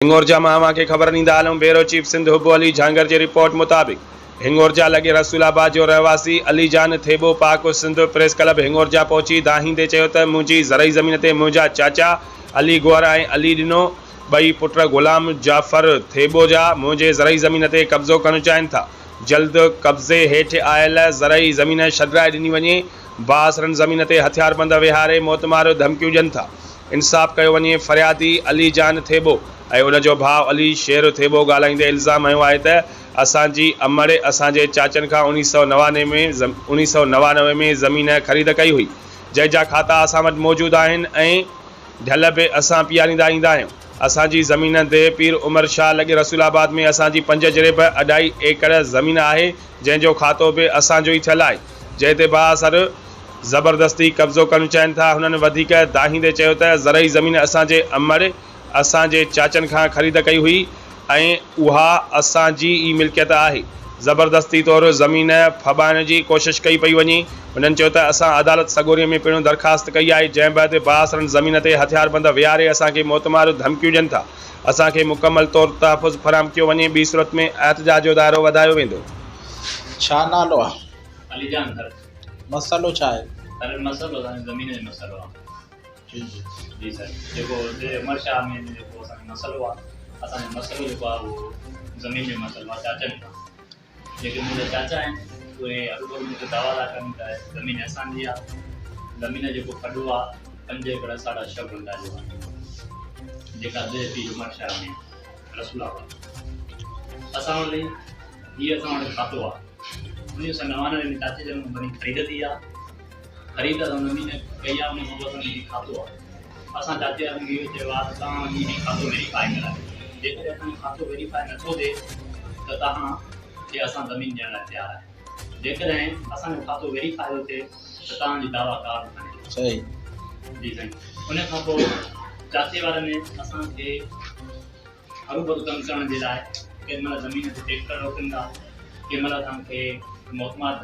هڱورجا مان اوهان کي خبر ڏيندا هلون بيورو چيف سنڌ حب علي جهانگر جي رپورٽ مطابق هڱورجا لڳي رسول آباد جو رهواسي علي جان ٿيٻو پاڪ سنڌ پريس ڪلب هڱورجا پهچي دانهيندي چيو ته منهنجي زرعي زمين تي منهنجا چاچا علي گوهر ۽ علي ڏنو ٻئي پٽ غلام جعفر ٿيٻو جا منهنجي زرعي زمين تي قبضو ڪرڻ چاهين ٿا جلد قبضي هيٺ آيل زرعي زمين ڇڏرائي ڏني وڃي بااثرن زمين تي هٿياربند ويهاري موتمار ڌمڪيون ڏين ٿا. انصاف ڪيو وڃي، فريادي علي جان ٿيٻو ۽ ان جو ڀاء علي شير ٿيٻو ڳالهائيندي الزام هنيو آهي ته اسان جي امڙ اسان جي چاچن کان اوڻيهه سئو نوانوي ۾ اوڻيهه سئو 99 ۾ زمين خريد ڪئي هئي جنهن جا کاتا اسان وٽ موجود آهن ۽ ڍل به اسان پياريندا ايندا آهيون اسان جي زمين ديهه پير عمر شاهه لڳ رسول آباد ۾ اسان جي پنج جريب اڍائي ايڪڙ زمين آهي جنهن جو کاتو به اسان جو ئي ٿيل آهي جنهن تي بااثر زبردستي قبضو ڪرڻ چاهين ٿا، هنن وڌيڪ دانهيندي چيو ته زرعي زمين اسان جي امڙ اسان جي چاچن کان خريد ڪئي هئي ۽ اها اسان جي ئي ملڪيت آهي، زبردستي طور زمين ڦٻائڻ جي ڪوشش ڪئي پئي وڃي، هنن چيو ته اسان عدالت سڳوري ۾ پڻ درخواست ڪئي آهي، جنهن بعد بااثرن زمين تي هٿياربند ويهاري اسان کي موتمار ڌمڪيون ڏين ٿا، اسان کي مڪمل طور تحفظ فراهم ڪيو وڃي، ٻي صورت ۾ احتجاج جو دائرو وڌايو ويندو. ڇا نالو آ؟ علي جان ٿر. مسئلو ڇا آهي؟ سر مسئلو اسان جي زمين جو مسئلو آ. جي جي. جي سر جيڪو هتي عمر شاهه ۾ جيڪو اسان جو مسئلو آ اسان جو مسئلو جيڪو آ اهو زمين جو مسئلو آ چاچن کان جيڪي منهنجا چاچا آهن اهي هروڀرو مون کي دعويٰ ٿا ڪن ته زمين اسان جي آ زمين جو جيڪو کڏو آ پنج ايڪڙ ساڍا ڇهه گهنٽا جو آ جيڪا ديهه پير عمر شاهه ۾ رسول آباد اسان وٽ هي اسان وٽ کاتو آ 1999 ۾ چاچي جن زمين خريد ٿي آ خريد اسان زمين ڪئي آ ان کان پوء اسان کي کاتو آ اسان چاچي وارن کي اهو چيو آ ته توهان وڃي هي کاتو ويريفائي ڪرايو جيڪڏهن اسان جو کاتو ويريفائي نٿو ٿئي ته توهان کي اسان زمين ڏيڻ لاء تيار آهيون جيڪڏهن اسان جو کاتو ويريفائي ٿو ٿئي ته توهان جي دعويٰ ڪا به ڪانهي. صحيح. جي سائين ان کان پوء چاچي وارن اسان کي هروڀرو تنگ ڪرڻ جي لاء ڪنهن مهل زمين تي ٽيڪٽر روڪين ٿا، ڪنهن مهل اسان کي موتمار.